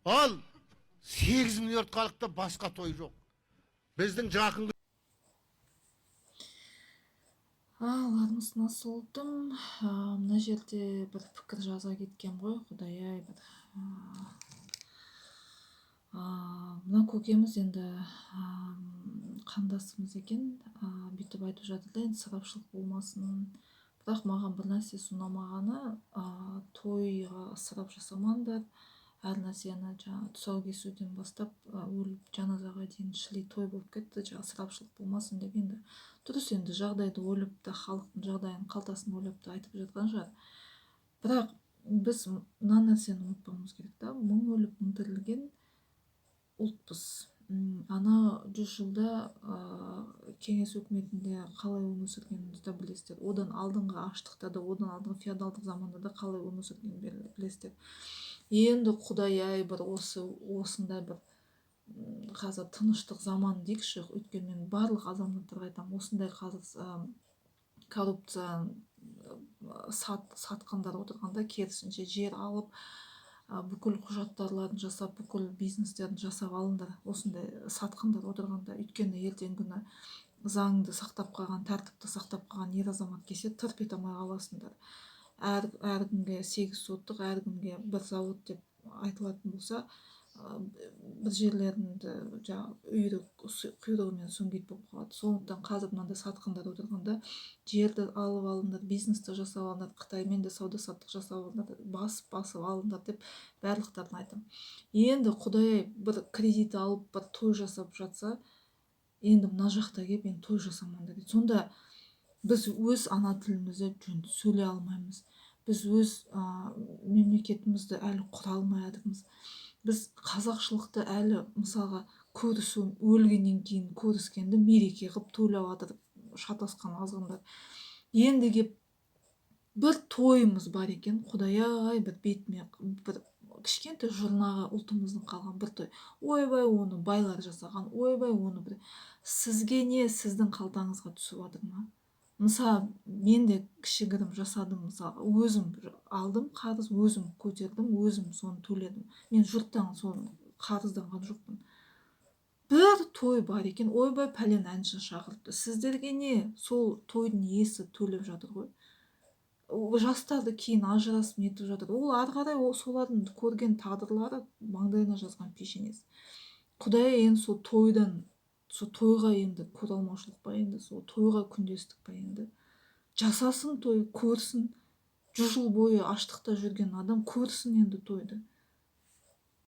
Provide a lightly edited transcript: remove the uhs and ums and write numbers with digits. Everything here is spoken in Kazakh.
Ал 8 миллиард халықта басқа той жоқ. Біздің жақын Ал, армысың, ұлтым! Мына жерде бір пікір жаза кеткен ғой, құдай ай бір мына көкеміз енді қандасымыз екен, бүйтіп айтып жатыр да, енді ысырапшылық болмасын. Бірақ маған бір нәрсесі ұнамағаны, тойға ысырап жасамаңдар, әр нәрсені, жаңағы тұсау кесуден бастап өліп жаназаға дейін шіли той болып кетті, жаңағы ысырапшылық болмасын деп. Енді дұрыс, енді жағдайды ойлап та, халықтың жағдайын, қалтасын ойлап та айтып жатқан шығар. Бірақ біз мына нәрсені ұмытпауымыз керек та: мың өліп, мың тірілген ұлтпыз. Ана 100 жылда кеңес өкіметінде қалай өмір сүргенімізді да білесіздер, одан алдыңғы аштықта да, одан алдыңғы феодалдық заманда да қалай өмір сүргенін білесіздер. Енді, құдай ай, бір осы осындай бір қазір тыныштық заман дейікші, өйткені мен барлық азаматтарға айтамын, осындай қазір коррупция, сатқындар отырғанда, керісінше жер алып, бүкіл құжаттарларын жасап, бүкіл бизнестерін жасап алыңдар осындай сатқындар отырғанда. Өйткені ертеңгі күні заңды сақтап қалған, тәртіпті сақтап қалған ер азамат келсе, тырп ете алмай қаласыңдар. Әркімге 8 соттық, әркімге бір завод деп айтылатын болса, бір жерлерінде жаңағы үйрек құйрығымен сүңгиді болып қалады. Сондықтан қазір мынандай сатқындар отырғанда, жерді алып алыңдар, бизнесті жасап алыңдар, Қытаймен де сауда саттық жасап алыңдар, басып басып алыңдар деп барлықтарына айтамын. Енді, құдай ай, бір кредит алып, бір той жасап жатса, енді мына жақта келіп енді той жасамаңдар дейді. Сонда біз өз ана тілімізде жөнді сөйлей алмаймыз, біз өз мемлекетімізді әлі құра алмай жатырмыз. Біз қазақшылықты әлі, мысалға, көрісу, өлгеннен кейін көріскенді мереке қылып тойлап жатыр шатасқан азғындар. Енді кеп бір тойымыз бар екен, құдай ай, бір бетіме бір кішкентай жұрнағы ұлтымыздың қалған бір той. Ойбай, оны байлар жасаған, ойбай, оны бір сізге не, сіздің қалтаңызға түсіп жатыр ма? Мысалы, мен де кішігірім жасадым, мысалы, өзім алдым қарыз, өзім көтердім, өзім соны төледім. Мен жұрттан соны қарызданған жоқпын. Бір той бар екен, ойбай, пәлен әнші шақырыпты. Сіздерге не, сол тойдың иесі төлеп жатыр ғой. Жастарды кейін ажырасып нетіп жатыр, ол ары қарай ол солардың көрген тағдырлары, маңдайына жазған пешенесі. Құдай, енді сол тойдан, сол тойға енді көре алмаушылық па, енді сол тойға күндестік па? Енді жасасын той, көрсін. 100 жыл бойы аштықта жүрген адам көрсін енді тойды.